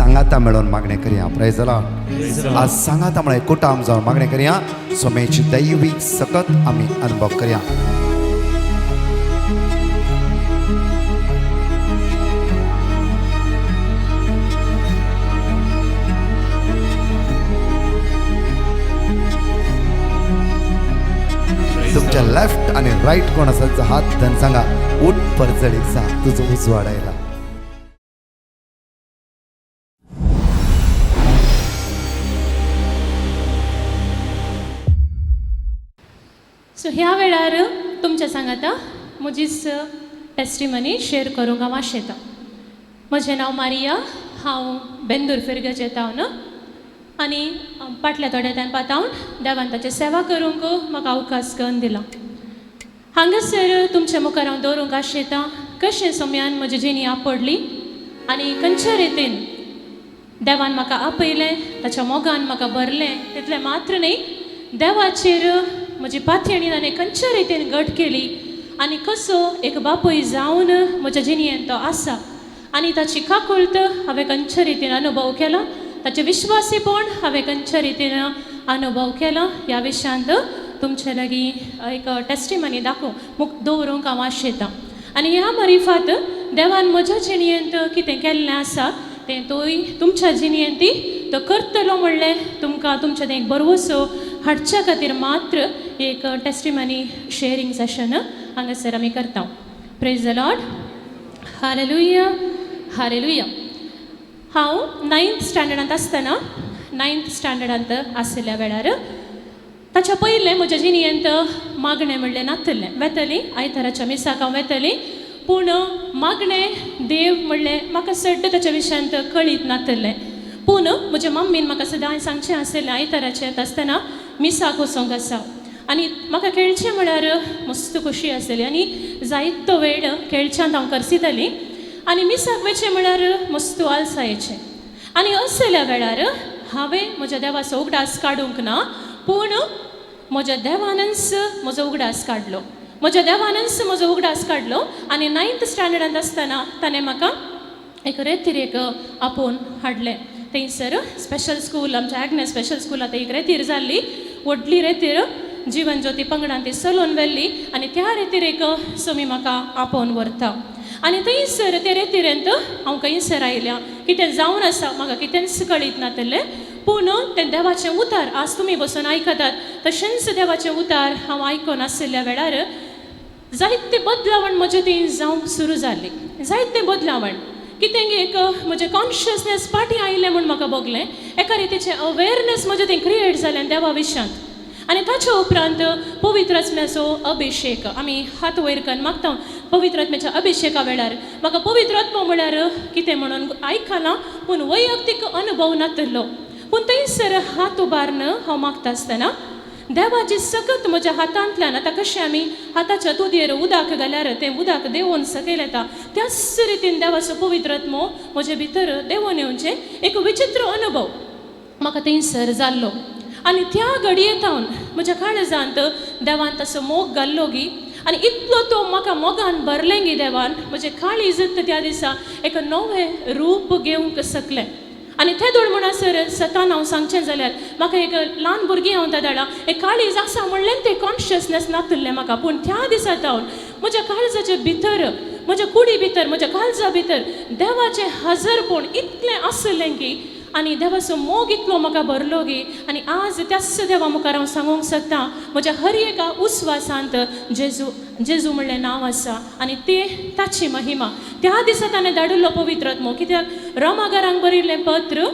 सांगाता मेळोवन मागणें करया. Praise the Lord. आज सांगाता म्हळ्यार कुटाम जावन मागणें करया. सोम्याची दैवीक सकत आमी अनुभव करया. तुमच्या लेफ्ट आणि राईट कोण आसा तांचो हात धरून सांगा, उठ परजळीक जा, तुजो उजवाड आयला. सो ह्या वेळार तुमच्या सांगाता म्हजीच टेस्टिमनी शेअर करूंक हांव आशेतां. म्हजें नांव मारिया, हांव बेंदूर फिर्गज येता आनी फाटल्या थोड्या तेंपा तावन देवान ताची सेवा करूंक म्हाका अवकाश करून दिला. हांगासर तुमच्या मुखार हांव दवरूंक आशेतां कशें सोम्यान म्हजी जिणी आपडली आनी खंयच्या रितीन देवान म्हाका आपयलें, ताच्या मोगान म्हाका भरलें. तितलें मात्र न्ही, देवाचेर म्हजी पातयणी ताणें खंयच्या रितीन घट केली आनी कसो एक बापूय जावन म्हज्या जिणयेन तो आसा आनी ताची काकुळट हांवें खंयच्या रितीन अनुभव केला, ताचें विश्वासीपण हांवें खंयच्या रितीन अनुभव केला, ह्या विशयांत तुमचे लागीं एक टेस्टिमनी दाखोवंक दवरूंक हांव आशेतां. आनी ह्या मरिफात देवान म्हज्या जिणयेंत कितें केल्लें आसा तें तोय तुमच्या जिणयेंत ती तो करतलो म्हणलें तुमकां तुमच्या तें एक भरवसो हाडच्या खातीर मात्र एक टेस्टिमनी शेअरींग सेशन हांगासर आमी करता. Praise the Lord. Hallelujah, hallelujah. हांव 9th स्टँडर्डांत आसतना, 9th स्टँडर्डांत आशिल्ल्या वेळार ताच्या पयलें म्हज्या जिणयेंत मागणें म्हणलें नातलें. वेतली आयताराच्या मिसाक हांव वेतली, पूण मागणें देव म्हणलें म्हाका सड्ड ताच्या विशयांत कळीत नातलें. पूण म्हज्या मम्मीन म्हाका सदांय सांगचें आशिल्लें आयताराचें येता आसतना मिसाक वचोंक आसा आनी म्हाका खेळचें म्हळ्यार मस्त खोशी आसली आनी जायतो वेळ खेळच्यांत हांव करसितालीं आनी मिसाक वयचें म्हळ्यार मस्त आलसायेचें. आनी असल्या वेळार हांवें म्हज्या देवाचो उगडास काडूंक ना, पूण म्हज्या देवानच म्हजो उगडास काडलो, म्हज्या देवानच म्हजो उगडास काडलो. आनी 9th स्टँडर्डांत आसतना ताणें म्हाका एक रेतीर आपोवन हाडलें. थंयसर स्पेशल स्कूल, आमच्या आग्नेस स्पेशल स्कुलांत एक रेतीर जाल्ली, व्हडली रेतीर, जिवन ज्योती पंगडान ती चलोवन व्हेल्ली आनी त्या रेतीरेक सोमी म्हाका आपोवन व्हरता. आनी थंयसर ते रेतिरेंत हांव खंयसर आयल्या, कितें जावन आसा म्हाका कितेंच कळीत नातलें, पूण तें देवाचें उतार आज तुमी बसून आयकतात तशेंच देवाचें उतार हांव आयकून आशिल्ल्या वेळार जायते बदलावण म्हजें ती जावंक सुरू जाली. जायते बदलावण कितें एक म्हजें कॉन्शियसनेस फाटीं आयलें म्हूण म्हाका भोगलें, एका रितीचें अवेरनेस म्हजें तें क्रिएट जालें देवा विशयांत. आनी ताच्या उपरांत पवित्र आत्म्याचो अभिशेक, आमी हात वयर करून मागता पवित्र आत्म्याच्या अभिशेका वेळार म्हाका पवित्र आत्मो म्हळ्यार कितें म्हणून आयकलां, पूण वैयक्तीक अनुभव नातलो. पूण थंयसर हात उबारून हांव मागता आसतना देवाची सकत म्हज्या हातांतल्यान, आतां कशें आमी हाताच्या तुदयेर उदक घाल्यार तें उदक देंवोवन सकयल येता, त्याच रितीन देवाचो पवित्र आत्मो म्हजे भितर देंवोन येवचें एक विचित्र अनुभव म्हाका थंयसर जाल्लो. आनी त्या घडये थावन म्हज्या काळजांत देवान तसो मोग घाल्लो गी आनी इतलो तो म्हाका मोगान भरलें गी देवान म्हजें काळीज त्या दिसा एक नवें रूप घेवंक शकलें. आनी ते दोळ म्हणसर सतान हांव सांगचें जाल्यार म्हाका एक ल्हान भुरगीं हांव दादाळा एक काळीज आसा म्हणलें तें कॉन्शियसनेस नातलें म्हाका, पूण त्या दिसा थावन म्हज्या काळजाचे भितर, म्हज्या कुडी भितर, म्हज्या काळजा भितर देवाचें हजरपण इतलें आसलें की आनी देवाचो मोग इतलो म्हाका भरलो गी आनी आज त्याच देवा मुखार हांव सांगूंक शकता म्हज्या हर एका उस्वासांत जेजू जेजू म्हणलें नांव आसा आनी तें ताची महिमा. त्या दिसा ताणें धाडिल्लो पवित्र आत्मो, कित्याक रोमागारांक बरयल्लें पत्र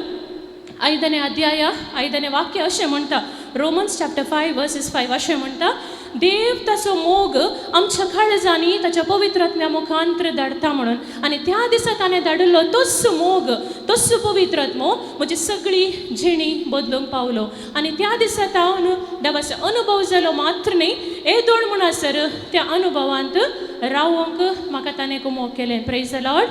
5 अध्याय 5 वाक्य अशें म्हणटा, रोमन्स चॅप्टर 5 वर्सीस 5 अशें म्हणटा, देव ताचो मोग आमच्या काळजांनी ताच्या पवित्र आत्म्या मुखांत्र धाडटा म्हणून. आनी त्या दिसा ताणें धाडिल्लो तोच मोग, तोच पवित्र आत्मो म्हजी सगळी जिणी बदलूंक पावलो. आनी त्या दिसा तावन देवाचो अनुभव जालो मात्र न्ही, येदोळ म्हणसर त्या अनुभवांत रावंक म्हाका ताणें कुमोक केलें. Praise the Lord.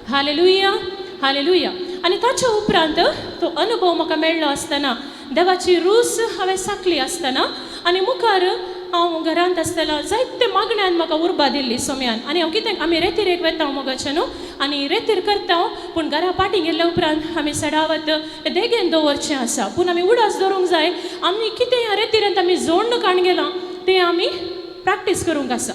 Hallelujah, hallelujah. आनी ताच्या उपरांत तो अनुभव म्हाका मेळ्ळो आसतना, देवाची रूच हांवें साकली आसतना आनी मुखार हांव घरांत आसतना जायते मागण्यान म्हाका उर्बा दिल्ली सोम्यान. आनी हांव कितें आमी रेतीर एक वेता मोगाचें न्हू आनी रेतीर करता, पूण घरा पाटी गेल्ल्या उपरांत आमी सडावत देगेन दवरचें आसा. पूण आमी उडास दवरूंक जाय आमी कितें ह्या रेतिरांत आमी जोडण काण गेलां तें आमी प्रॅक्टीस करूंक आसा.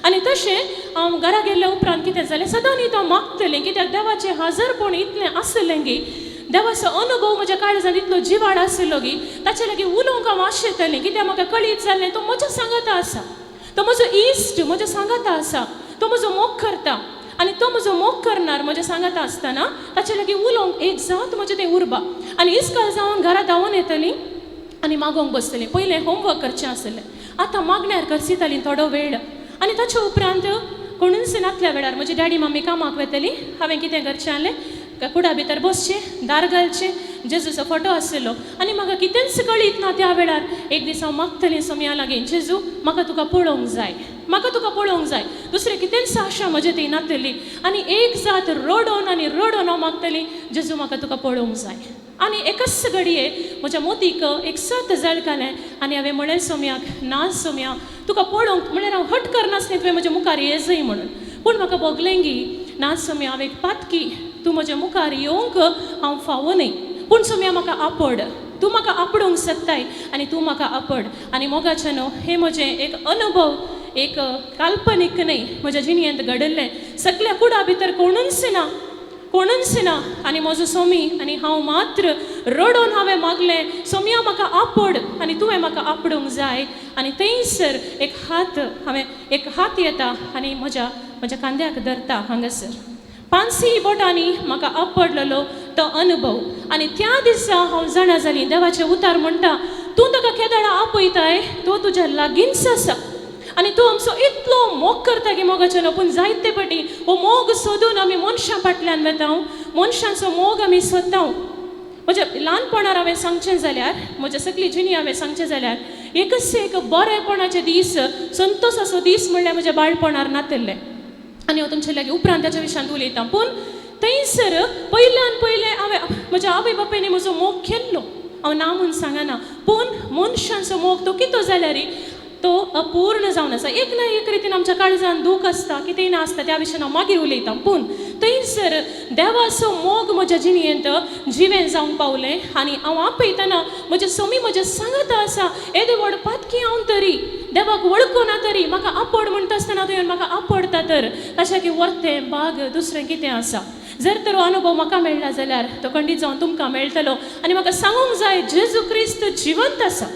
आनी तशें हांव घरा गेल्ल्या उपरांत कितें जालें, सदां न्ही हांव मागतलें कित्याक देवाचें हाजरपण इतलें आसलें की देवाचो अनुभव म्हज्या काळजांत इतलो जिवाळ आशिल्लो की ताचे लागीं उलोवंक हांव आशेतालें कित्याक म्हाका कळीत जाल्लें तो म्हज्या सांगाता आसा, तो म्हजो इश्ट म्हज्या सांगाता आसा, तो म्हजो मोग करता आनी तो म्हजो मोग करणार म्हज्या सांगाता आसतना ताचे लागीं उलोवंक एक जात म्हजें तें उर्बा. आनी इस्काल जावन घरा धांवून येतली आनी मागोवंक बसतलीं. पयलें होमवर्क करचें आसलें, आतां मागण्यार करसितालीं थोडो वेळ. आनी ताचे उपरांत कोणूच नातल्या वेळार म्हजी डॅडी मम्मी कामाक वेतली, हांवें कितें करचें आहलें, कुडा भितर बसचें, दार घालचें, जेजूचो फोटो आशिल्लो आनी म्हाका कितेंच कळीत ना त्या वेळार. एक दीस हांव मागतलें सोम्या लागीं, जेजू म्हाका तुका पळोवंक जाय, म्हाका तुका पळोवंक जाय, दुसरें कितेंच आशा म्हजें ती नातली. आनी एक जात रडोन आनी रडोन हांव मागतली, जेजू म्हाका तुका पळोवंक जाय. आनी एकच घडये म्हज्या मोतीक एक सत जळकालें आनी हांवें म्हणलें सोम्याक, ना सोम्या तुका पळोवंक म्हणल्यार हांव हट करनासलें तुवें म्हज्या मुखार येजय म्हणून, पूण म्हाका भोगलें गी ना सोम्या हांव एक पातकी, तूं म्हज्या मुखार येवंक हांव फावो न्हय, पूण सोम्या म्हाका आपड, तूं म्हाका आपडूंक शकताय आनी तूं म्हाका आपड. आनी मोगाचें न्हू हें म्हजें एक अनुभव, एक काल्पनीक न्हय, म्हज्या जिणेंत घडिल्लें. सगल्या कुडा भितर कोणूच ना, कोणूच ना आनी म्हजो सोमी आनी हांव मात्र रडोन हांवें मागलें, सोम्या म्हाका आपड आनी तुवें म्हाका आपडूंक जाय. आनी थंयसर एक हात, हांवें एक हात येता आनी म्हज्या म्हज्या खांद्याक धरता हांगासर पांचशी बोटांनी म्हाका आपडलेलो तो अनुभव. आनी त्या दिसा हांव जाणा जालीं देवाचें उतार म्हणटा, तूं ताका केदळा आपयताय तो तुज्या लागींच आसा आनी तूं आमचो इतलो मोग करता की मोगाचें न्हू. पूण जायते फावटी हो मोग सोदून आमी मनशां फाटल्यान वेता, मनशांचो मोग आमी सोदता. म्हज्या ल्हानपणार हांवें सांगचें जाल्यार, म्हज्या सगली जिणी हांवें सांगचें जाल्यार, एकच एक बरेपणाचे दीस, संतोसाचो दीस म्हणल्यार म्हज्या बाळपणार नातिल्लें. आनी हांव तुमचे लागीं उपरांत ताच्या विशयांत उलयतां. पूण थंयसर पयल्यान पयलें हांवें म्हज्या आवय बापायनी म्हजो मोग केल्लो, हांव ना म्हूण सांगना, पूण मनशांचो मोग तो कितो जाल्यार तो अपूर्ण जावन आसा. एक ना एक रितीन आमच्या काळजान दूख आसता, कितेंय ना आसता, त्या विशयान हांव मागीर उलयतां. पूण थंयसर देवाचो मोग म्हज्या जिणेंत जिवें जावंक पावलें आनी हांव आपयतना म्हजें सोमी म्हजें सांगाता आसा, येदे व्हड पातकी हांव तरी देवाक वळखना तरी म्हाका आपड म्हणटा आसतना तुवें म्हाका आपडता तर तशें की वर्तें बाग दुसरें कितें आसा. जर तर हो अनुभव म्हाका मेळ्ळा जाल्यार तो खंडीत जावन तुमकां मेळटलो. आनी म्हाका सांगूंक जाय जेजू क्रिस्त जिवंत आसा.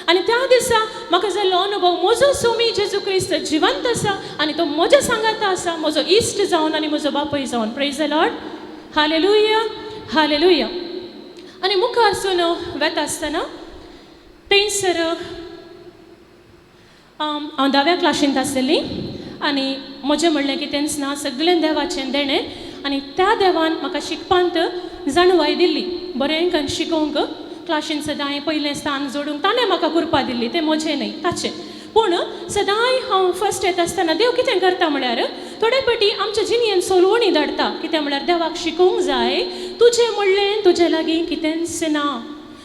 आनी त्या दिसा म्हाका जाल्लो अनुभव, म्हजो सोमी जेजू क्रिस्त जिवंत आसा आनी तो म्हज्या सांगाता आसा, म्हजो इश्ट जावन आनी म्हजो बापूय जावन. Praise the Lord, hallelujah, hallelujah. आनी मुखार वता आसतना थंयसर हांव धाव्या क्लाशींत आसलेली आनी म्हजें म्हणलें कितेंच ना, सगळें देवाचें देणें. आनी त्या देवान म्हाका शिकपांत जाणवाय दिल्ली, बरें करून शिकोवंक क्लाशीन सदांय पयलें स्थान जोडूंक ताणें म्हाका कृपा दिल्ली, तें म्हजें न्हय ताचें. पूण सदांय हांव फर्स्ट येता आसतना देव कितें करता म्हळ्यार थोडे फावटी आमच्या जिणेन सोलवणी धाडटा. कितें म्हळ्यार देवाक शिकोवंक जाय, तुजें म्हणलें तुजे लागीं कितेंच ना,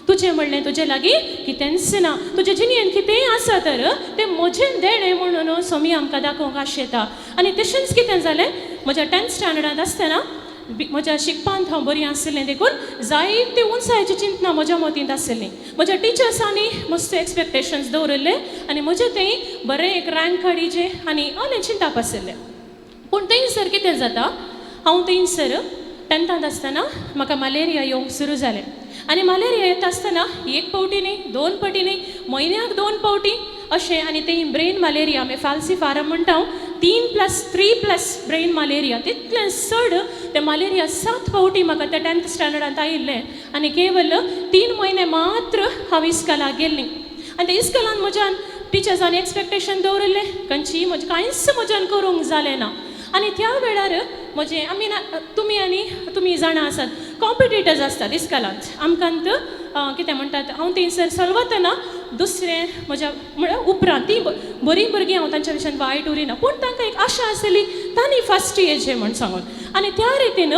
तुजें म्हणलें तुजे लागीं कितेंच ना, तुजे जिणेन कितेंय आसा तर तें म्हजें देणें म्हणून सोमी आमकां दाखोवंक आशेता. आनी तशेंच कितें जालें, म्हज्या 10th स्टँडर्डांत आसतना म्हज्या शिकपांत हांव बरी आशिल्लें देखून जायते उंचायेची चिंतना म्हज्या मतींत आशिल्लीं. म्हज्या टिचर्सांनी मस्त एक्सपेक्टेशन्स दवरिल्ले आनी म्हजें थंय बरें एक रँक काडीचें आनी अनेक चिंताप आशिल्लें. पूण थंयसर कितें जाता, हांव थंयसर 10थांत आसतना म्हाका मलेरिया येवंक सुरू जालें. आनी मलेरिया येता आसतना एक फावटी न्ही, दोन फावटी न्ही, म्हयन्याक 2 फावटी अशें. आनी तें ब्रेन मलेरिया, आमी फाल्सी फारम म्हणटा, 3+3+ ब्रेन मलेरिया, तितलें चड तें मलेरिया 7 फावटी म्हाका त्या 10th स्टँडर्डांत आयिल्लें. आनी केवल 3 म्हयने मात्र हांव इस्कलाक गेल्लीं. आनी त्या इस्कलान म्हज्यान टिचर्सांनी एक्सपेक्टेशन दवरिल्लें, खंयची म्हजें कांयच म्हज्यान करूंक जालें ना. आनी त्या वेळार म्हजें आमी ना तुमी आनी तुमी जाणां आसात कॉम्पिटिटर्स आसतात इस्कलांत आमकां कितें म्हणटात. हांव थंयसर सलवतना दुसरें म्हज्या म्हळ्यार उपरांत ती बरीं भुरगीं, हांव तांच्या विशयान वायट उरिना, पूण तांकां एक आशा आसली तांणी फर्स्ट येचें म्हण सांगून. आनी त्या रितीन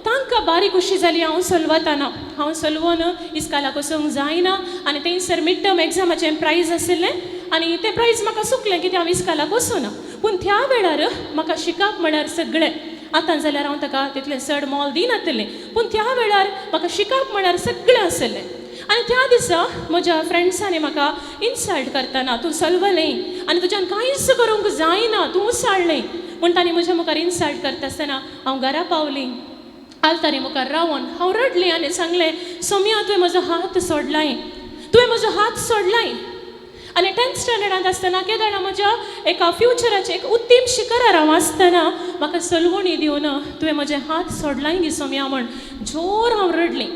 तांकां बारीक खुशी जाली हांव सलवतना, हांव सलवून इस्कालाक वचूंक जायना. आनी थंयसर मिड टर्म एग्जामाचें प्रायज आशिल्लें आनी तें प्रायज म्हाका सुकलें कित्याक हांव इस्कालाक वचूना. पूण त्या वेळार म्हाका शिकप म्हळ्यार सगळें. आतां जाल्यार हांव ताका तितलें चड मोल दिनातलें, पूण त्या वेळार म्हाका शिकप म्हळ्यार सगळें आसलें. आनी त्या दिसा म्हज्या फ्रेंड्सांनी म्हाका इन्सल्ट करतना, तूं सलवलें आनी तुज्यान कांयच करूंक जायना, तूं उसाळ्ळें म्हूण तांणी म्हज्या मुखार इन्सल्ट करता आसतना हांव घरा पावलीं. आल्तारी मुखार रावन हांव रडलें आनी सांगलें, सोम्या तुवें म्हजो हात सोडलाय, तुवें म्हजो हात सोडलाय. आनी टेंथ स्टँडर्डांत आसतना केदळा म्हज्या एका फ्युचराचें एक उत्तीम शिखरार हांव आसतना म्हाका सलवणी दिवन तुवें म्हजे हात सोडलाय गी सोम्या म्हण जोर हांव रडलें.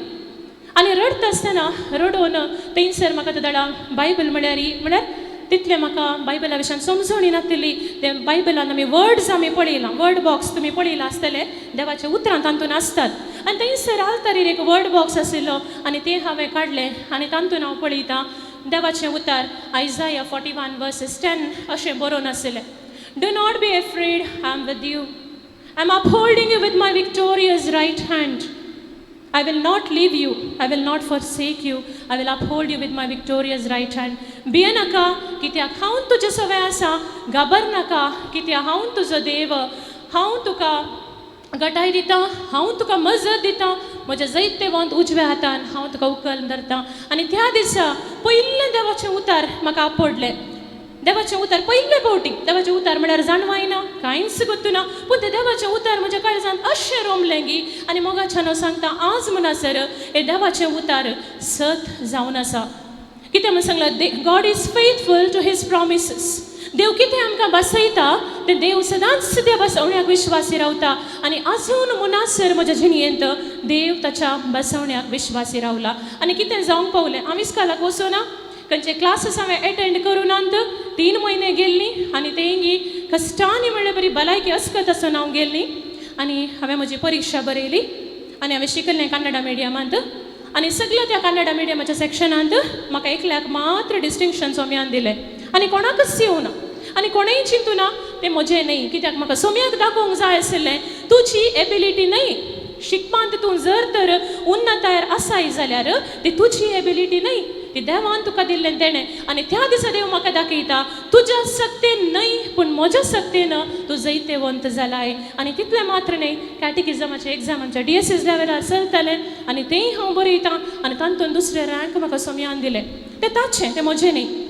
आनी रडटा आसतना रडोवन थंयसर म्हाका तेदळा बायबल म्हळ्यार तितलें म्हाका बायबला विशयान समजणी नासली. तें बायबलान आमी वर्ड्स आमी पळयलां, वर्ड बॉक्स तुमी पळयलां आसतलें, देवाच्या उतरां तातूंत आसतात. आनी थंयसर आल्तारीर एक वर्ड बॉक्स आशिल्लो आनी तें हांवें काडलें आनी तातूंत हांव पळयतां देवाचें उतार आयजाया 41:10 अशें बरोवन आशिल्लें, do not be afraid, I am with you, I am upholding you with my victorious right hand. I will not leave you, I will not forsake you, I will uphold you with my victorious right hand. भिये नाका कित्याक हांव तुजे सवय आसा, घाबर नाका कित्याक हांव तुजो देव, हांव तुका गटाय दिता, हांव तुका मजत दिता, म्हज्या जैत्यवंत उजव्या हातान हांव तुका उखल धरता. आनी त्या दिसा पयलें देवाचें उतार म्हाका आपडलें. देवाचें उतार पयले फावटी, देवाचें उतार म्हळ्यार जाणवायना, कांयच गोत्तुना, पूण तें देवाचें उतार म्हज्या काळजांत अशें रोमलें गी. आनी मोगाच्यान हांव सांगता, आज म्हणसर हें देवाचें उतार सत जावन आसा. कितें म्हूण सांगलां, God is faithful to his promises. देव कितें आमकां बसयता तें देव सदांच त्या बसवण्याक विश्वासी रावता. आनी आजून म्हणसर म्हज्या जिणयेंत देव ताच्या बसवण्याक विश्वासी रावला. आनी कितें जावंक पावलें, हांव इस्कालाक वचूना, खंयचे क्लासीस हांवें एटेंड करूं नात. 3 म्हयने गेल्ली आनी तेंगी कश्टांनी म्हणल्यार बरी भलायकी अस्कत आसून हांव गेल्ली आनी हांवें म्हजी परिक्षा बरयली आनी हांवें शिकलें कन्नडा मिडियमांत. आनी सगल्या त्या कन्नडा मिडियमाच्या सेक्शनांत म्हाका एकल्याक मात्र डिस्टिंक्शन सोम्यान दिलें आनी कोणाकच येवना आनी कोणेय चिंतूना तें म्हजें न्हय, कित्याक म्हाका सोम्याक दाखोवंक जाय आशिल्लें तुजी एबिलिटी न्हय, शिकपांत तूं जर तर उन्नतायर आसाय जाल्यार ती तुजी एबिलिटी न्हय, ती देवान तुका दिल्लें तेणें. आनी त्या दिसा देव म्हाका दाखयता तुज्या सक्तेन न्हय पूण म्हज्या सक्तेन तूं जैतेवंत जालाय. आनी तितलें मात्र न्हय, कॅटिकिजमाचें एग्जाम आमच्या DSS लेवलार चलतालें आनी तेंय हांव बरयतां आनी तातूंत दुसरें रँक म्हाका सोम्यान दिलें. तें ताचें, तें म्हजें न्हय.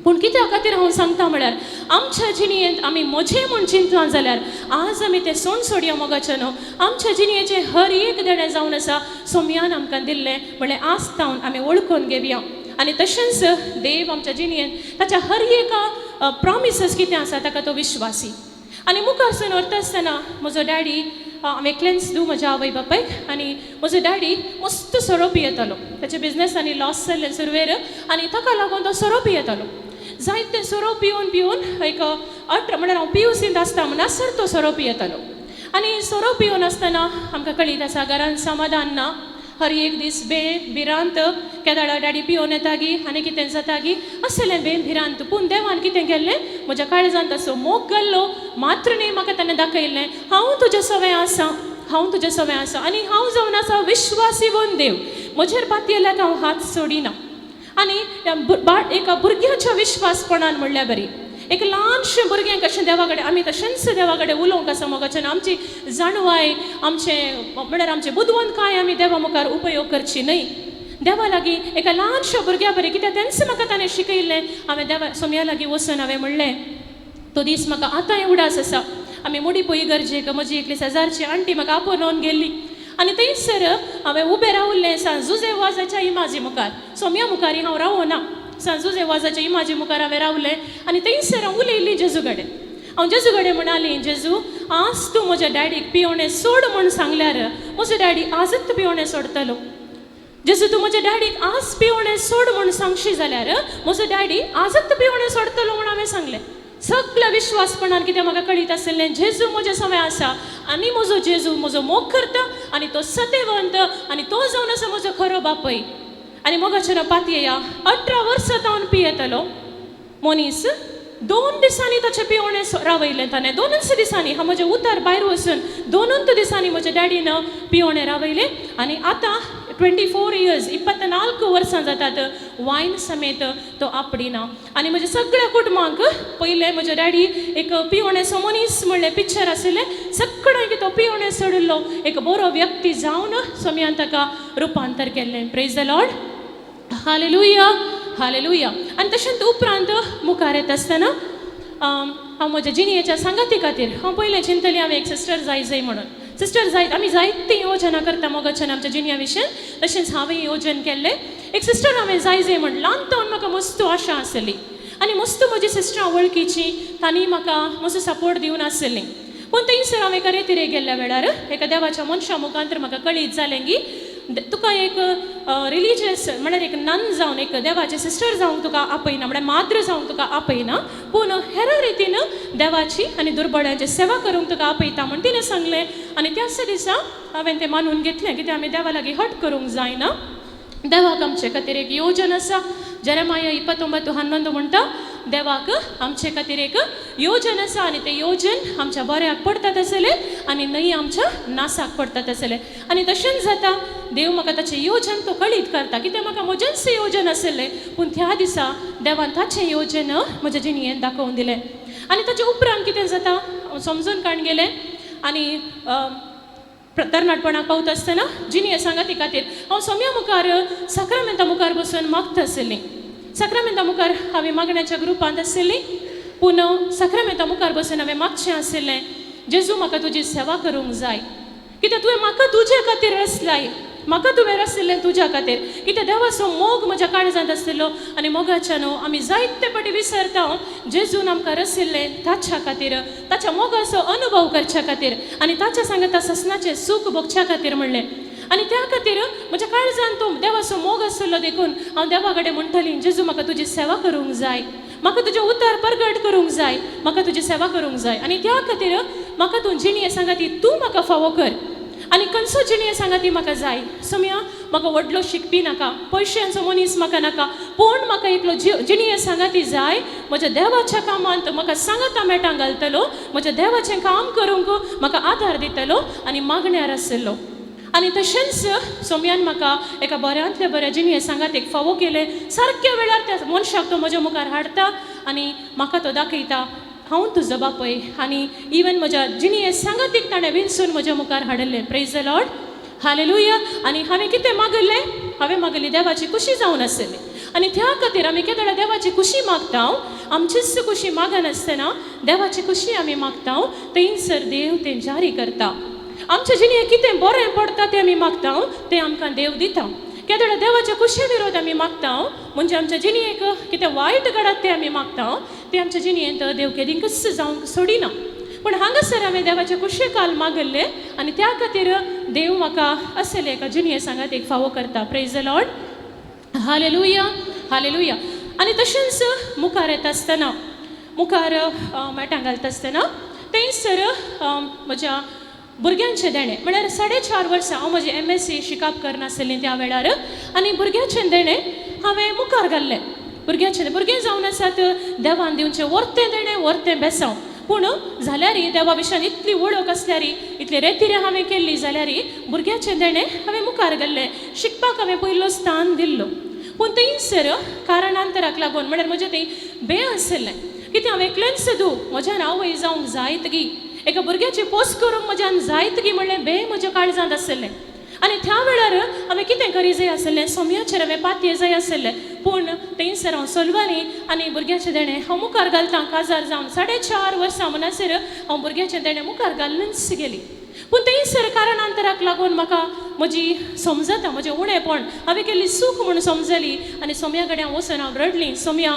पूण कित्या खातीर हांव सांगता म्हळ्यार आमच्या जिणयेंत आमी म्हजें म्हूण चिंतलां जाल्यार आज आमी तें सोण सोडया मोगाचें न्हू. आमच्या जिणयेचें हर एक देणें जावन आसा सोम्यान आमकां दिल्लें म्हणल्यार आज तावन आमी वळखून घेवया. आनी तशेंच देव आमच्या जिणयेंत ताच्या हर एका प्रॉमिसीस कितें आसा ताका तो विश्वासी. आनी मुखार सून व्हरता आसतना म्हजो डॅडी, हांव एकलेंच दू म्हज्या आवय बापायक, आनी म्हजो डॅडी मस्त सोरो पियेतालो. ताच्या बिजनसांनी लॉस जाल्लें सुरवेर आनी ताका लागून तो सोरो पियेतालो. जायते सोरो पिवन पिवन एक 18 म्हळ्यार हांव PUCंत आसता म्हणसर तो सोरो पियेतालो. आनी सोरो पिवन आसतना आमकां कळीत आसा घरान समाधान ना, हर एक दीस बे भिरांत, केदाळा डॅडी पिवन येता गी आनी कितें जाता गी असलें बे भिरांत. पूण देवान कितें केल्लें, म्हज्या काळजांत असो मोग घाल्लो मात्र न्हय म्हाका ताणें दाखयल्लें हांव तुज्या सवय आसा, हांव तुज्या सवय आसा आनी हांव जावन आसा विश्वासी वन देव, म्हजेर पातयेल्याक हांव हात सोडिना. आनी एका भुरग्याच्या विश्वासपणान म्हणल्यार बरी, एक ल्हानशें भुरगें कशें देवा कडेन आमी तशेंच देवा कडेन उलोवंक आसा मोगाच्यान, आमची जाणवाय आमचें म्हळ्यार आमचें बुदवंतकाय आमी देवा मुखार उपयोग करची न्हय. देवा लागीं एका ल्हानशा भुरग्या बरें कित्याक तेंच म्हाका ताणें शिकयल्लें. हांवें देवा सोम्या लागीं वचून हांवें म्हणलें, तो दीस म्हाका आतांय उडास आसा. आमी मुडी पळय गरजेक म्हजी एकली शेजारची आण्टी म्हाका आपोवन गेल्ली आनी थंयसर हांवें उबें रावल्लें सांत जुजे वाजाच्या इमाजी मुखार. सोम्या मुखार हांव रावना, सांत जुजे वाजाच्या इमाजी मुखार हांवें रावलें आनी थंयसर हांव उलयल्ली जेजू कडेन. हांव जेजू कडेन म्हणाली, जेजू आज तूं म्हज्या डॅडीक पियोणें सोड म्हूण सांगल्यार म्हजो डॅडी आजच पियोणें सोडटलो. जेजू तूं म्हज्या डॅडीक आज पियोणें सोड म्हूण सांगशी जाल्यार म्हजो डॅडी आजच पियोणें सोडटलो म्हूण हांवें सांगलें. सगळ्या विश्वासपणान कितें म्हाका कळीत आशिल्लें जेजू म्हज्या सवय आसा आनी म्हजो जेजू म्हजो मोग करता आनी तो सतेवंत आनी तो जावन आसा म्हजो खरो बापय. आनी मोगाचें पातयेया 18 वर्सां तावन पियेतलो मनीस 2 दिसांनी ताचें पिवणें रावयलें ताणें. 2 दिसांनी हांव म्हजें उतार भायर वचून 2 दिसांनी म्हज्या डॅडीन पिवणें रावयलें आनी आतां 24 इयर्स 24 वर्सां जातात वायन समेत तो आपडिना. आनी म्हज्या सगळ्या कुटुंबांक पयलें म्हज्या डॅडी एक पिवणेचो मनीस म्हणलें पिक्चर आशिल्लें, सगळ्यांक तो पिवणे सोडिल्लो एक बरो व्यक्ती जावन सोम्यान ताका रुपांतर केल्लें. Praise the Lord, hallelujah, hallelujah. आनी तशेंच उपरांत मुखार येता आसतना हांव म्हज्या जिणेच्या सांगाती खातीर हांव पयलें चिंतलें हांवें एक सिस्टर जाय जाय म्हणून. सिस्टर जायत आमी जायतीं योजना करता मोगाच्यान आमच्या जिणया विशयान, तशेंच हांवें योजन केल्लें एक सिस्टर हांवें जाय जाय म्हण. ल्हान तावन म्हाका मस्त आशा आसली आनी मस्त म्हजी सिस्टरां वळखीची, तांणी म्हाका मस्त सपोर्ट दिवन आसली. पूण थंयसर हांव एका रेतिरे गेल्ल्या वेळार एका देवाच्या मनशा मुखांतर म्हाका कळीत जालें की तुका एक रिलीजियस म्हळ्यार एक नन जावन एक देवाचें सिस्टर जावंक तुका आपयना, म्हळ्यार माद्र जावंक तुका आपयना, पूण हेर रितीन देवाची आनी दुर्बळ्यांची सेवा करूंक तुका आपयता म्हण तिणें सांगलें. आनी त्याच दिसा हांवें तें मानून घेतलें कित्याक आमी देवा लागीं हट करूंक जायना. देवाक आमचे खातीर एक योजन आसा. जेरेमाया 29:11 म्हणटा देवाक आमचे खातीर एक योजन आसा आनी तें योजन आमच्या बऱ्याक पडटा आसलें आनी न्हय आमच्या नासाक पडटा आसलें. आनी तशेंच जाता, देव म्हाका ताचें योजन तो कळीत करता कित्याक म्हाका म्हजेंच योजन आसलें, पूण त्या दिसा देवान ताचें योजन म्हज्या जिणेंत दाखोवन दिलें. आनी ताचे उपरांत कितें जाता समजून काण गेलें. आनी तरणाटपणाक पावता आसतना जिणें सांगाती खातीर हांव सोम्या मुखार साक्रामेंता मुखार बसून मागता आशिल्लीं. साक्रामेंता मुखार हांवें मागण्याच्या ग्रुपांत आशिल्ली, पूण साक्रामेंता मुखार बसून हांवें मागचें आशिल्लें, जेजू म्हाका तुजी सेवा करूंक जाय, कित्याक तुवें म्हाका तुजे खातीर रसलाय, म्हाका तुवें रसिल्लें तुज्या खातीर, कित्याक देवाचो मोग म्हज्या काळजांत आसलो आनी मोगाच्यान आमी जायते फावटी विसरता जेजून आमकां रसिल्लें ताच्या खातीर, ताच्या मोगाचो अनुभव करच्या खातीर आनी ताच्या सांगता ससनाचें सूख भोगच्या खातीर म्हणलें. आनी त्या खातीर म्हज्या काळजान तो देवाचो मोग आसलो देखून हांव देवा कडेन म्हणटली, जेजू म्हाका तुजी सेवा करूंक जाय, म्हाका तुजें उतर परगट करूंक जाय, म्हाका तुजी सेवा करूंक जाय आनी त्या खातीर म्हाका तूं जिणें सांगा ती तूं म्हाका फावो कर आनी खंयचो जिणें सांगा ती म्हाका जाय. सोम्या म्हाका व्हडलो शिकपी नाका, पयशांचो मनीस म्हाका नाका, पूण म्हाका एकलो जिणें सांगा ती जाय, म्हज्या देवाच्या कामांत म्हाका सांगाता मेटां घालतलो, म्हज्या देवाचें काम करूंक म्हाका आदार दितलो आनी मागण्यार आसलो. आनी तशेंच सोम्यान म्हाका एका बऱ्यांतल्या बऱ्या जिणें सांगात एक फावो केलें. सारक्या वेळार त्या मनशाक तो म्हज्या मुखार हाडटा आनी म्हाका तो दाखयता हांव तुजो बापूय, आनी इवन म्हज्या जिणें सांगातीक ताणें विनसून म्हज्या मुखार हाडिल्लें. Praise the Lord, hallelujah. आनी हांवें कितें मागल्लें, हांवें मागल्ली देवाची खुशी जावन आसली आनी त्या खातीर आमी केदोळा देवाची खुशी मागता, आमचीच खुशी मागनासतना देवाची खुशी आमी मागता, थंयसर देव तें जारी करता. आमच्या जिणें कितें बरें पडटा तें आमी मागता, तें आमकां देव दिता. केदोळा देवाच्या खुशे विरोध आमी मागता, म्हणजे आमच्या जिणेक कितें वायट घडत तें आमी मागता, तें आमच्या जिणेंत देव केदींकच जावंक सोडिना. पूण हांगासर हांवें देवाचे खुशे काल मागल्लें आनी त्या खातीर देव म्हाका आसलें एका जिणें सांगात एक फावो करता. Praise the Lord, hallelujah, hallelujah. आनी तशेंच मुखार येता आसतना, मुखार मेटां घालता आसतना थंयसर म्हज्या भुरग्यांचें देणें म्हळ्यार 4.5 वर्सां हांव म्हजें MSc शिकप करनासलें त्या वेळार, आनी भुरग्याचें देणें हांवें मुखार घाल्लें. भुरग्याचें भुरगें जावन आसात देवान दिवचें वर्तें देणें वर्तें बेसांव, पूण जाल्यार देवा विशयान इतली वळख आसल्यार, इतली रेतिरे हांवें केल्ली जाल्यार भुरग्याचें देणें हांवें मुखार घाल्लें. शिकपाक हांवें पयलो स्थान दिल्लो, पूण थंयसर कारणांतराक लागून म्हळ्यार म्हजें थंय बे आसलें कितें हांव एकलेंच दू म्हज्यान आवय जावंक जायत गी, एका भुरग्याची पोस करूंक म्हज्यान जायत गी म्हणलें बे म्हज्या काळजांत आसलें. आनी त्या वेळार हांवें कितें करी जाय आसलें, सोम्याचेर हांवें पातये जाय आसलें, पूण थंयसर हांव सोलवाली आनी भुरग्याचें देणें हांव मुखार घालता. काजार जावन 4.5 वर्सां म्हणसर हांव भुरग्याचें देणें मुखार घालूनच गेली. पूण थंयसर कारणांतराक लागून म्हाका म्हजी समजता म्हजें उणेपण हांवें केल्ली चूक म्हूण समजली आनी सोम्या कडेन हांव वचून हांव रडली. सोम्या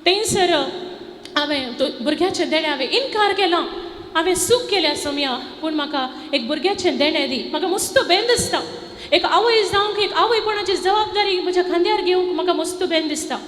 थंयसर हांवें भुरग्याचें देणें हांवें इनकार केलां, हांवें चूक केल्या सोम्या, पूण म्हाका एक भुरग्याचें देणें दी, म्हाका मस्त बेन दिसता, एक आवय जावंक एक आवयपणाची जबाबदारी म्हज्या खांद्यार घेवंक म्हाका मस्त बेन दिसता,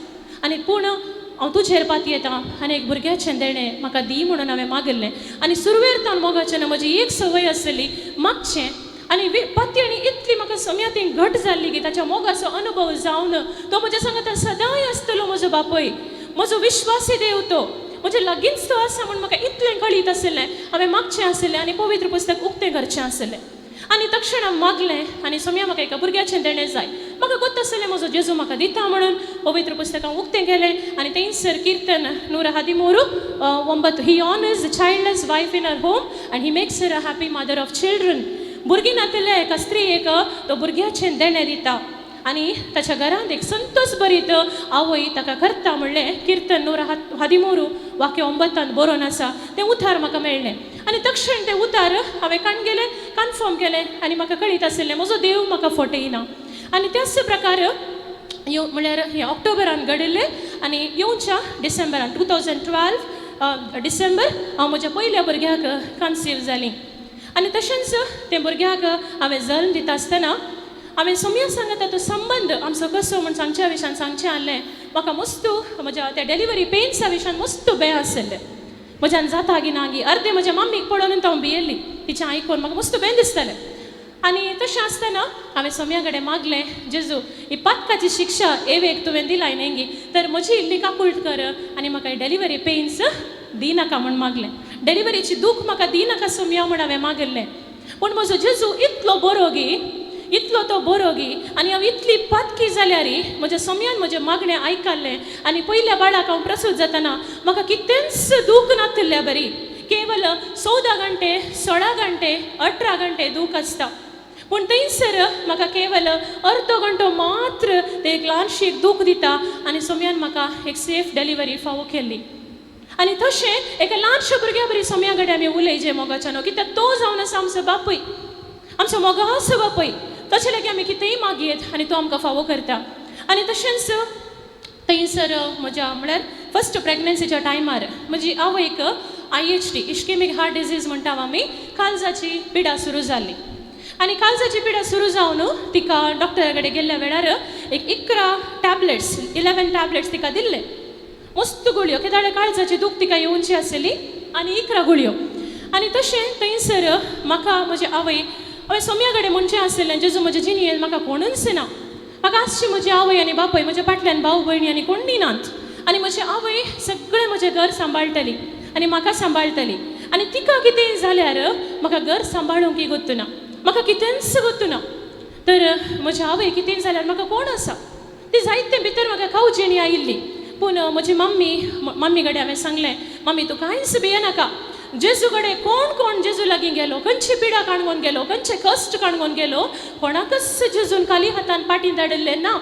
आनी पूण हांव तुजेर पातयेता आनी एक भुरग्याचें देणें म्हाका दी म्हणून हांवें मागिल्लें. आनी सुरवेर तावन मोगाचें म्हजी एक संवय आसली मागचें आनी पातयेणी इतली म्हाका सोम्या ती घट जाल्ली की ताच्या मोगाचो अनुभव जावन तो म्हज्या सांगता सदांय आसतलो म्हजो बापूय, म्हजो विश्वासी देव, तो म्हज्या लागींच तो आसा म्हूण म्हाका इतलें कळीत आशिल्लें. हांवें मागचें आशिल्लें आनी पवित्र पुस्तक उक्तें करचें आशिल्लें. आनी तक्षण हांव मागलें आनी सोम्या म्हाका एका भुरग्याचें देणें जाय. म्हाका गोत आसलें म्हजो जेजू म्हाका दिता म्हणून. पवित्र पुस्तकां उक्तें केलें आनी थंयसर कीर्तन 113:9, he honours the childless wife in her home and he makes her a happy mother of children. भुरगीं नातिल्ल्या एका स्त्रियेक तो भुरग्याचें देणें दिता आनी ताच्या घरांत एक संतोस भरीत आवय ताका करता म्हणलें कीर्तन 113:9 बरोवन आसा. तें उतार म्हाका मेळ्ळें आनी तक्षण तें उतार हांवें काण गेलें, कन्फर्म केलें आनी म्हाका कळीत आशिल्लें म्हजो देव म्हाका फटयना. आनी त्याच प्रकार येव म्हणल्यार हें ऑक्टोबरान घडिल्लें आनी येवच्या डिसेंबरान 2012 डिसेंबर हांव म्हज्या पयल्या भुरग्याक कन्सीव जालीं. आनी तशेंच तें भुरग्याक हांवें जल्म दिता आसतना हांवें सोम्या सांगता तो संबंद आमचो कसो म्हूण सांगच्या विशयान सांगचें आहलें. म्हाका मस्तू म्हज्या त्या डेलिवरी पेन्सा विशयान मस्तू बें आशिल्लें. म्हज्यान जाता गी ना गी अर्दें म्हज्या मम्मीक पळोवन हांव भियेल्ली, तिचें आयकून म्हाका मस्त बें दिसतालें. आनी तशें आसतना हांवें सोम्या कडेन मागलें, जेजू ही पातकाची शिक्षा एवेक तुवें दिलाय न्ही गी, तर म्हजी इल्ली काकूळट कर आनी म्हाका डिलिवरी पेन्स दिनाका म्हूण मागलें. डिलिवरीची दूख म्हाका दिनाका सोम्या म्हूण हांवें मागिल्लें. पूण म्हजो जेजू इतलो बरो गी, इतलो तो बरो गी, आनी हांव इतली पातकी जाल्यार म्हज्या सोम्यान म्हजें मागणें आयकल्लें आनी पयल्या बाळाक हांव प्रसूत जातना म्हाका कितेंच दूख नातिल्ल्या बरी, केवल 14 घंटे 16 घंटे 18 घंटे दूख आसता. पूण थंयसर म्हाका केवल अर्दो घंटो मात्र ते एक ल्हानशी एक दूख दिता आनी सोम्यान म्हाका एक सेफ डिलिवरी फावो केल्ली. आनी तशें एका ल्हानशा भुरग्या बरी सोम्या कडेन आमी उलयचे मोगाच्यानो, कित्याक तो जावन आसा आमचो बापूय, आमचो मोगाचो बापूय. तशें लागीं आमी कितेंय मागयेत आनी तो आमकां फावो करता. आनी तशेंच थंयसर म्हज्या म्हळ्यार फर्स्ट प्रेगनन्सीच्या टायमार म्हजी आवयक IHD ischaemic heart disease म्हणटा आमी, काळजाची पिडा सुरू जाल्ली. आनी काळजाची पिडा सुरू जावन तिका डॉक्टरा कडेन गेल्ल्या वेळार एक 11 टॅबलेट्स 11 टॅबलेट्स तिका दिल्ले, मस्त गुळयो, कित्याक काळजाची दूख तिका येवची आसली आनी 11 गुळयो. आनी तशें थंयसर म्हाका म्हजी आवय हांवें सोम्या कडेन म्हणचें आशिल्लें, जेजू म्हजे जिणेंत म्हाका कोणूच ना, म्हाका आसची म्हजी आवय आनी बापूय, म्हज्या फाटल्यान भाव भयणी आनी कोणूय नात, आनी म्हजी आवय सगळें म्हजें घर सांबाळटली आनी म्हाका सांबाळटली, आनी तिका कितेंय जाल्यार म्हाका घर सांबाळूंक गोत्तुना, म्हाका कितेंच गोत्तुना. तर म्हजी आवय कितेंय जाल्यार म्हाका कोण आसा, ती जायते भितर म्हाका कावजेणी आयिल्ली. पूण म्हजी मम्मी कडेन हांवें सांगलें, मम्मी तूं कांयच भियेनाका, जेजू कडेन कोण कोण जेजू लागीं गेलो, खंयची पिडा काणगोन गेलो, खंयचे कश्ट काणगोन गेलो, कोणाकच जेजून खाली हातान पाटी धाडिल्लें ना.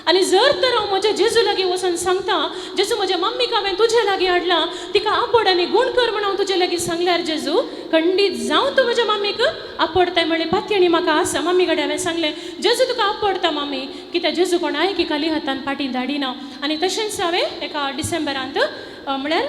आनी जर तर हांव म्हज्या जेजू लागीं वचून सांगता, जेजू म्हज्या मम्मीक हांवें तुजे लागीं हाडलां, तिका आपोड आनी गूण कर म्हूण हांव तुजे लागीं सांगल्यार जेजू खंडीत जावं तूं म्हज्या मम्मीक आपोडताय म्हणलें पातयेणी म्हाका आसा. मम्मी कडेन हांवें सांगलें, जेजू तुका आपोडता मम्मी, कित्याक जेजू कोणाय की खाली हातान पाटी धाडिना. आनी तशेंच हांवें एका डिसेंबरांत म्हळ्यार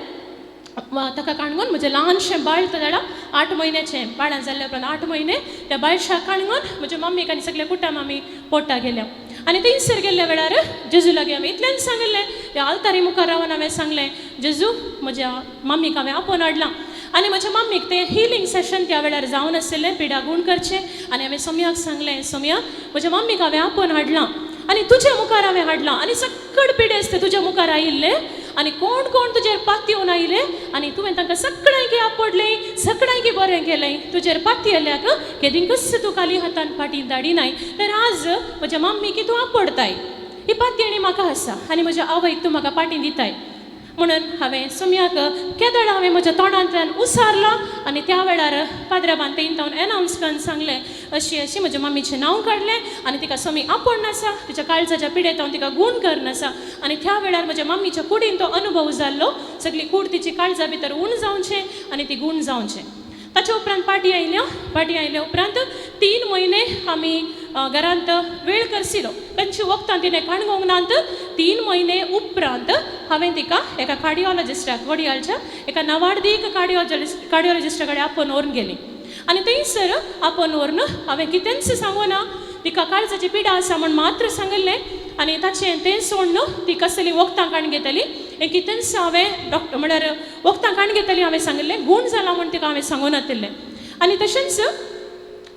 ताका काणगोन म्हजें ल्हानशें बाळ जाल्यार 8 म्हयन्याचें बाळां जाल्ल्या उपरांत 8 म्हयने त्या बाळशाक काणगोन म्हज्या मम्मीक आनी सगल्या कुटुंब आमी पोटा गेल्या. आनी थंयसर गेल्ल्या वेळार जेजू लागीं हांवें इतलेंच सांगिल्लें, त्या आल्तारी मुखार रावन हांवें सांगलें, जेजू म्हज्या मम्मीक हांवें आपोवन हाडलां आनी म्हज्या मम्मीक तें हिलींग सेशन त्या वेळार जावन आशिल्लें, पिडा गूण करचें. आनी हांवें सोम्याक सांगलें, सोम्या म्हज्या मम्मीक हांवें आपोवन हाडलां आनी तुज्या मुखार हांवें हाडलां आनी सगळे पिडेस्त तुज्या मुखार आयिल्ले आनी कोण कोण तुजेर पातयेवन आयले आनी तुवें तांकां सगळ्यांकी आपडलें, सगळ्यांकी बरें केलें, तुजेर पातयेल्याक केदींकच तूं खाली हातान फाटीं धाडिनाय, तर आज म्हज्या मम्मीक तूं आपडताय, ही पातयेणी म्हाका आसा आनी म्हज्या आवयक तूं म्हाका पाटी दिताय. म्हणून हांवें सोम्याक केदळ हांवें म्हज्या तोंडांतल्यान उसारलां आनी त्या वेळार पाद्राबान तेंतावन एनावन्स करून सांगलें, अशी अशी म्हज्या मम्मीचें नांव काडलें आनी तिका सोमी आपोवन आसा, तिच्या काळजाच्या पिडेत हांव तिका गूण करून आसा. आनी त्या वेळार म्हज्या मम्मीच्या कुडीन तो अनुभव जाल्लो, सगळी कूड तिची काळजा भितर उण जावचें आनी ती गूण जावचें. ताच्या उपरांत पाटी आयल्या, पाटी आयल्या उपरांत 3 म्हयने आमी घरांत वेळ करसिलो, खंयची वखदां तिणें काणगोंक नात. 3 म्हयने उपरांत हांवें तिका एका कार्डियोलॉजिस्टाक, वडियालच्या एका नवार्दीक कार्डियोलॉजिस्टा कडेन आपोवन व्हरून गेली. आनी थंयसर आपोवन व्हरून हांवें कितेंच सांगूना, तिका काळजाची पिडा आसा म्हूण मात्र सांगिल्लें आनी ताचें तें सोडून ती कसली वखदां काडून घेतली, हें कितेंच हांवें डॉक्टर म्हळ्यार वखदां काडून घेतली हांवें सांगिल्लें, गूण जाला म्हूण तिका हांवें सांगूं नातिल्लें. आनी तशेंच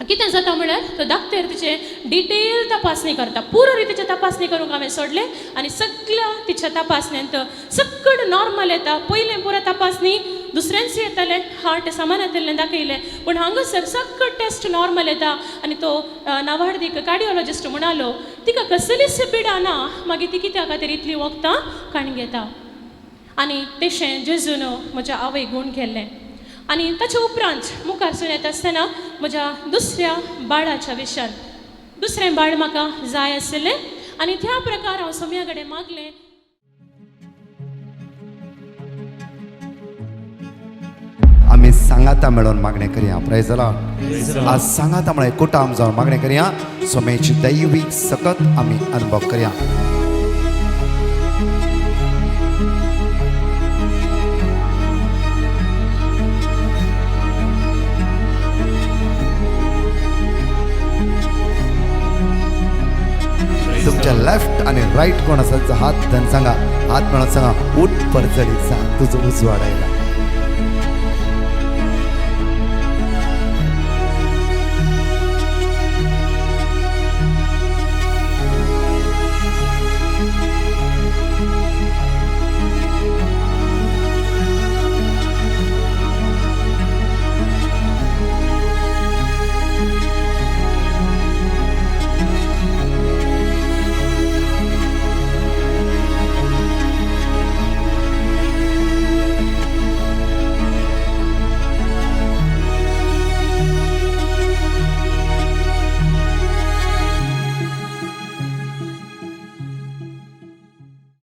कितें जाता म्हळ्यार तो डॉक्टर तिचे डिटेल तपासणी करता, पुरो रितीचे तपासणी करूंक हांवें सोडलें आनी सगळ्या तिच्या तपासण्यांत सगळें नॉर्मल येता. पयलें पुरो तपासणी दुसऱ्यांच येतालें हार्ट सामान येतलें दाखयलें पूण हांगासर सगळो टेस्ट नॉर्मल येता. आनी तो नावार्दीक कार्डियोलॉजिस्ट म्हणालो तिका कसलीच पिडा ना, मागीर ती कित्या खातीर इतली वखदां काण घेता. आनी तेशें जेजून म्हज्या आवय गूण केल्लें. आनी ताचे उपरांत मुखार येता आसतना म्हज्या दुसऱ्या बाळाच्या विशयान दुसरें बाळ म्हाका जाय आशिल्लें आनी त्या प्रकार हांव सोम्या कडेन मागलें. आमी सांगाता मेळोवन मागणें करया. Praise the Lord. आज सांगाता म्हळ्यार कुटाम जावन मागणें करया. सोम्याची दैवीक सकत आमी अनुभव करया. तुमच्या लेफ्ट आणि राईट कोण असा हात धन सांगा, हात म्हणत सांगा, उठ परजळीचा तुझं उजवाड आयला.